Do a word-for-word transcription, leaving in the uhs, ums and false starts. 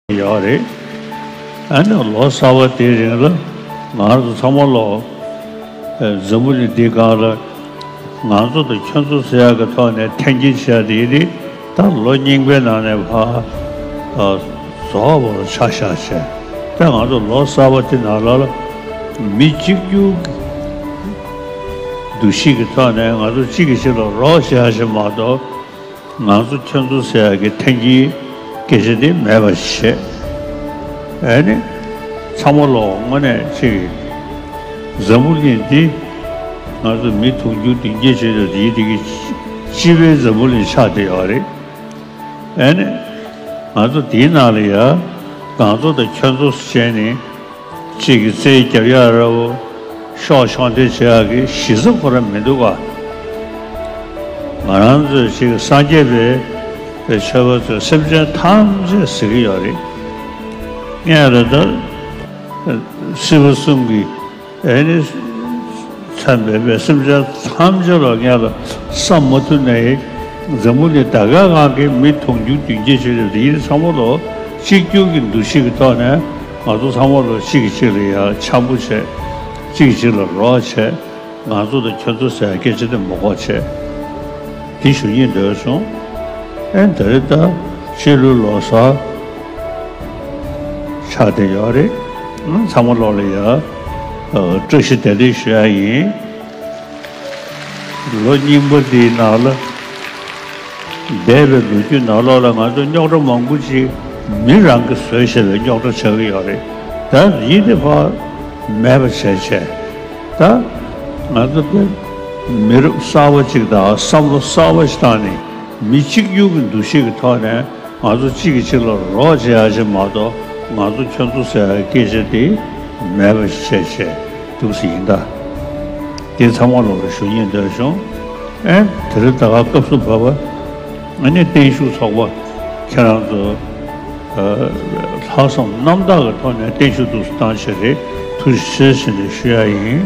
ཡོད་རེད། ཨ་ནི་ལོ་གསར་པ་དེའི་རིང་ལ་ང་རང་ཚོ་ཚང་མ་ལོ་འཛམ་བུ་གླིང་འདིའི་སྒང་ལ་ང་ཚོ་དང་ཁྱོད་ཚོ་ཟེར་ཡག་གི་ཐོག་ནས་འཐེན་འཁྱེར་བྱས་དེ་ཡིན་དེ། ད་ལོ་རྙིང་པའི་ནང་ནས་ཕར་རྫོགས་པར་ཆ་བཞག་བྱས། ད་ང་ཚོ་ལོ་གསར་པ་དེ་ནང་ལ་ལ་མི་གཅིག་གྱུར་གྱི་འདུ་ཤེས་ཀྱི་ཐོག་ནས་ང་ཚོ་གཅིག་གིས་གཅིག་ལ་རོགས་བྱེད་ཡག་ཞིག་མ་གཏོགས། ང་ཚོ་ཁྱོད་ཚོ་ཟེར་ཡག་གི་འཐེན་འཁྱེར་སྐད་ཆ་དེ་མེད་པ་བྱེད། ཨ་ནི་ཚང་མ་ལོ་དངོས་གནས་ཅིག་འཛམ་བུ་གླིང་འདི་ང་ཚོ་མི་དུང་ཕྱུར་བདུན་བརྒྱད་བྱེད་དུ་དེའི་དེ་གི་སྤྱི་པའི་འཛམ་བུ་གླིང་ཆགས་བསྡད་ཡོད་རེད། ཨ་ནི་ང་ཚོ་དེའི་ནང་ལ་ཡ་ང་ཚོ་དང་ཁྱོད་ཚོ་བྱས་ནས། གཅིག་གིས་རྩོད་རྒྱབ་ཡག་ར་བོ། ཤོག་ཤོག་འདྲེ་བྱེད་ཡག་གི་གཞི་རྩ་ཁོ་རང་མི་འདུག་ག་ང་རང་ཚོས་གཅིག་སངས་རྒྱས་པའི་ཆོས་པ་ཚོས་སེམས་ཅན་ཐམས་ཅད་ཟེར་གྱི་ཡོད་རེད། སྔོན་ལ་ད་སྲིད་པ་གསུམ་གྱི་ཨེ་ནི། མཚོན་པའི་སེམས་ཅན་ཐམས་ཅད་ལ་ངས་ལ་བསམ་མ་ཐུབ་ནའི་འཛམ་བུ་གླིང་ད་ག་གང་གི་མི་དུང་ཕྱུར་བདུན་བརྒྱད་ཅིག་རེད། དེ་ཡིན་ཚང་མ་ལོ་གཅིག་གྱུར་གྱི་འདུ་ཤེས་ཀྱི་ཐོག་ནས་ང་ཚོ་ཚང་མ་ལོ་གཅིག་གིས་གཅིག་ལ་ཡ་འཆམ་པོ་བྱས། གཅིག་གིས་གཅིག་ལ་རོགས་བྱས། ང་ཚོ་དང་ཁྱོད་ཚོ་ཟེར་སྐད་ཆ་དེ་མ་གོ་བྱས། དེ་ཞུ་སྙིང་འདོད་སོང་། ཨེ་འདི་རེད་ད། ཕྱི་ལོ་ལོ་གསར་ཆགས་བསྡད་ཡོད་རེད། ཨང་། ཚང་མ་ལོ་ལ་ཡ་བཀྲ་ཤིས་བདེ་ལེགས་ཞུ་ཡ་ཡིན། ལོ་རྙིང་པ་འདིའི་ནང་ལ་འདས་པའི་ལོ་རྒྱུས་ནང་ལོགས་ལ་ང་ཚོ་རྙོག་དྲ་མང་པོ་ཅིག་མི་རང་གིས་བཟོས་བཞག་པའི་རྙོག་དྲ་ཆགས་ཀྱི་ཡོད་རེད། ད་ཡིན་དེ་ཕར་མེད་པ་བྱས་བྱས། ད་ང་ཚོ་དཔེ་མི་རབས་གསར་པ་ཅིག་དང་བསམ་བློ་གསར་པ་ཞིག་བཏང་ནས་མི་གཅིག་གྱུར་གྱི་འདུ་ཤེས་ཀྱི་ཐོག་ནས། ང་ཚོ་གཅིག་གིས་གཅིག་ལ་རོགས་བྱེད་ཡ་ཞིག་མ་གཏོགས། ང་ཚོ་ཁྱོད་ཚོ་ཟེར་ཡ་སྐད་ཆ་དེ་མེད་པ་ཞིག་བྱས་བྱས་འདུག་སེ་ཡིན་ད། དེ་ཚང་མ་ལོ་ལ་ཞུ་སྙིང་འདོད་བྱུང་། ཨེ་དེ་རིང་ད་ག་སྐབས་སུ་བབས་པ། ཨ་ནི་བརྟན་བཞུགས་ཚོགས་པ་ཁྱེད་རང་ཚོ་ལྷག་བསམ་རྣམ་དག་གི་ཐོག་ནས་བརྟན་བཞུགས་འདུག་སེ་བཏང་བྱས་རེད། ཐུགས་རྗེ་ཆེ་ཟེར་ནས་ཞུ་ཡ་ཡིན།